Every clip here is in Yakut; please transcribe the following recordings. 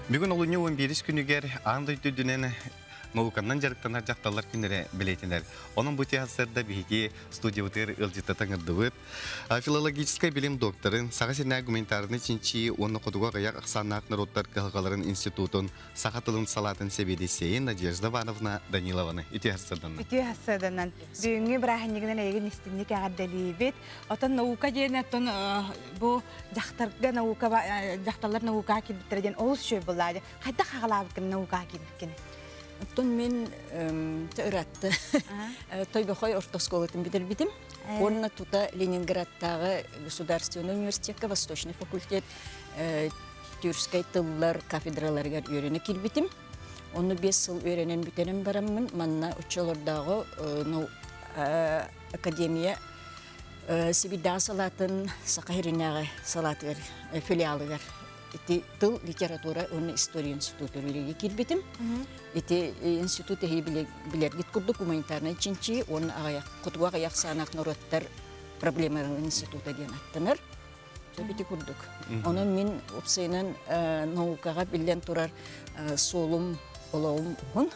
Бүгүн олунньу 11 күнүгэр аан дойду үрдүнэн науканнан дьарыктанар дьахталлар күннэрэ бэлиэтэнэр. Онон бу сарда биһиги студиябытыгар ыалдьыттата ыҥырдыбыт. Филологическай билим докторын, Саха сиринээҕи гуманитарнай чинчийии уонна хотугу аҕыйах ахсааннаах норуоттар кыһалҕаларын институтун саха тылын салаатын сэбиэдиссэйин Надежда Ивановна Данилованы үтүө сарсыарданан. Үтүө сарсыарданан. Бүгүҥҥү бырааһынньыгынан эйигин истинник эҕэрдэлиибит. Отон наука диэн оттон бу дьахтарга наука дьахталлар наукаҕа киирбиттэрэ диэн олус үчүгэй буоллаа. Хайдах хаҕалаабыккын наукаҕа киирбиккин? Оттон мин ыратты Тойбохой орто оскуолатын бүтэрбитим. Уонна тута Ленинградтааҕы государственный университекка Восточный факультет тюркскай тыллар кафедраларыгар үөрэнэ киирбитим. Онно 5 сыл үөрэнэн бүтэрэн бараммын манна оччолордооҕу академия Сибирдээҕи салаатын Саха сиринээҕи салаатыгар филиалыгар ити тыл, литература уонна история институтугар үлэлии киирбитим. Ити институт эһиги билэргит курдук гуманитарнай чинчийии уонна аҕыйах хотугу аҕыйах саанах норуоттар проблемаларын института диэн аттанар. Ити курдук. Онон мин уопсайынан наукаҕа биллэн турар суолум, олоҕум уһун.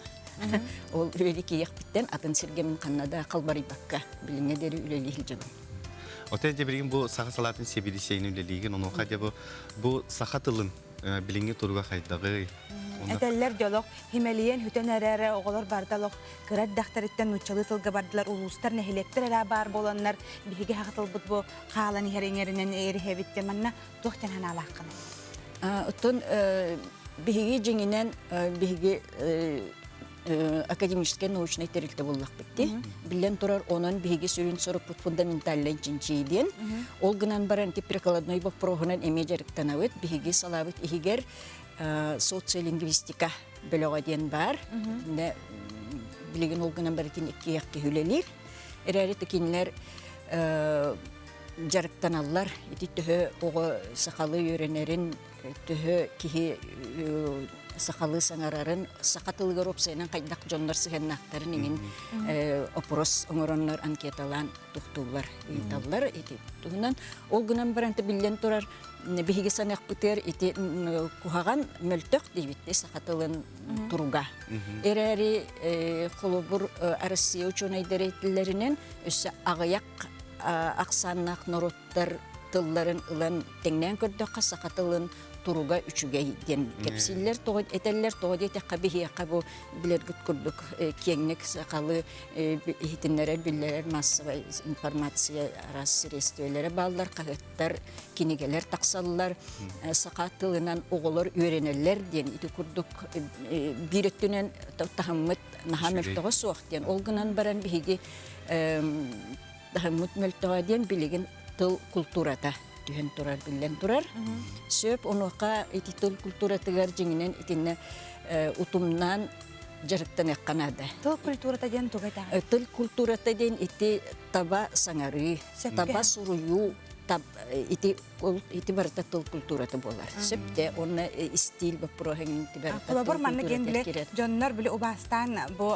Ол үлэлии киириэхпиттэн атын сиргэ мин ханна да халбарыйбакка билиҥҥэ диэри үлэлии сылдьабын. Отой дьэ билигин бу саха салаатын сэбиэдиссэйин үлэлиигин, онуоха дьэ бу бу саха тылын билиҥҥи туруга хайдаҕый? Этэллэр дьолох химэлийэн хүтэн эрээрэ оҕолор барда олох кыра эрдэхтэриттэн нууччалыы тылга бардылар улуустар нэһилиэктэр эрэ баар буоланнар биһиги хахытылбыт бу хаалан иһэр иҥэринэн эриһэбит диэн манна туох диэн санаалааххыный? Оттон биһиги дьиҥинэн биһиги академическай научнай тэрилтэ буоллахпыт дии. Биллэн турар, онон биһиги сүрүн сорукпут фундаментальнай чинчийии диэн. Ол гынан баран ити прикладной боппуруоһунан эмиэ дьарыктанабыт. Биһиги салаабыт иһигэр социолингвистика бөлөҕө диэн баар. Итиннэ билигин ол гынан барытын иккиэх киһи үлэлиир. Эрээри кинилэр дьарыктаналлар. Ити төһө оҕо сахалыы үөрэнэрин, төһө киһи сахалыы саҥарарын, саха тылыгар уопсайынан хайдах дьоннор сыһыаннаахтарын иҥин опрос оҥороннор анкеталаан тухтууллар, ыйыталлар ити туһунан. Ол гынан баран биллэн турар биһиги саныахпытыгар ити куһаҕан мөлтөх диибит саха тылын туруга. Эрээри холобур Россия учуонайдара этиллэринэн өссө аҕыйах ахсааннаах норуоттар тылларын ылан тэҥнээн көрдөххө саха тылын туруга үчүгэй диэн кэпсииллэр тоҕо этэллэр тоҕо диэтэххэ биһиэхэ бу билэргит курдук киэҥник сахалыы иһитиннэрэр биллэрэр массовай информация араас средстволара бааллар хаһыаттар кинигэлэр тахсаллар саха тылынан оҕолор үөрэнэллэр диэн ити курдук биир өттүнэн таһыммыт наһаа мөлтөҕө суох диэн ол гынан баран биһиги таһыммыт мөлтөҕө диэн билигин тыл култуурата түһэн турар биллэн турар сөп онуоха ити тыл культуратыгар дьиҥинэн итиннэ утумнаан дьарыктаныахха наада тыл культурата диэн туга этэҕин тыл культурата диэн ити таба саҥарыы таба суруйуу ити ити барыта тыл культурата буолар. Сөптө уонна истиил боппуруоһун ити барыта Холобур манна киэн били дьоннор били убаастаан бу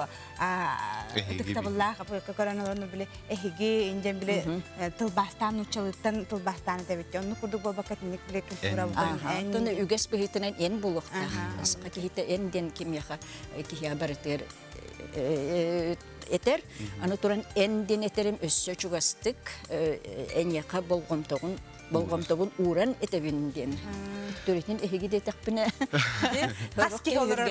ытыктабыллаах көрөн олорно били эһиги инден били тылбаастаан нууччалыттан тылбаастаан этэбит. Оннук курдук буолбакка итинник били культура Оттон үгэс быһыытынан эн буолуохтаах. Саха киһитэ эн диэн кимиэхэ киһиэхэ барытыгар этэр. Аны туран эн диэн этэрим өссө чугастык эйиэхэ болҕомтоҕун болҕомтобун ууран этэбин диэн. Төрүтүн эһиги диэтэхпинэ хас киһи олорор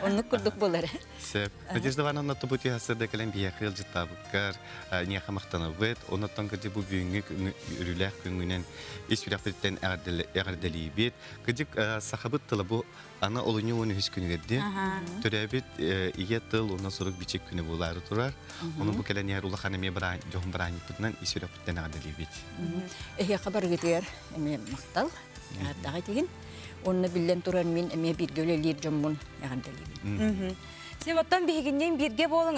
Оннук курдук буолар. Сөп. Надежда Ивановна тобу тиһасырда кэлэн биһиэхэ ыалдьыттаабыккар эйиэхэ махтанабыт. Оннуттан кырдьык бу бүгүҥҥү үрүлээх күҥҥүнэн ис сүрэхпититтэн эҕэрдэлиибит. Кырдьык сахабыт тыла бу Аны олунньу 13 күнүгэр диэн төрөөбүт ийэ тыл уонна сурук-бичик күнэ буолаары турар. Ону бу кэлэн иһэр улахан эмиэ дьоһун бырааһынньыкпытынан ис сүрэхпиттэн эҕэрдэлиибит. Эһиэхэ барыгытыгар эмиэ махтал. Эҕэрдэҕэ тигин. Уонна биллэн турар мин эмиэ бииргэ үлэлиир дьоммун эҕэрдэлиибин. Син оттон биһигинниин бииргэ буолуҥ.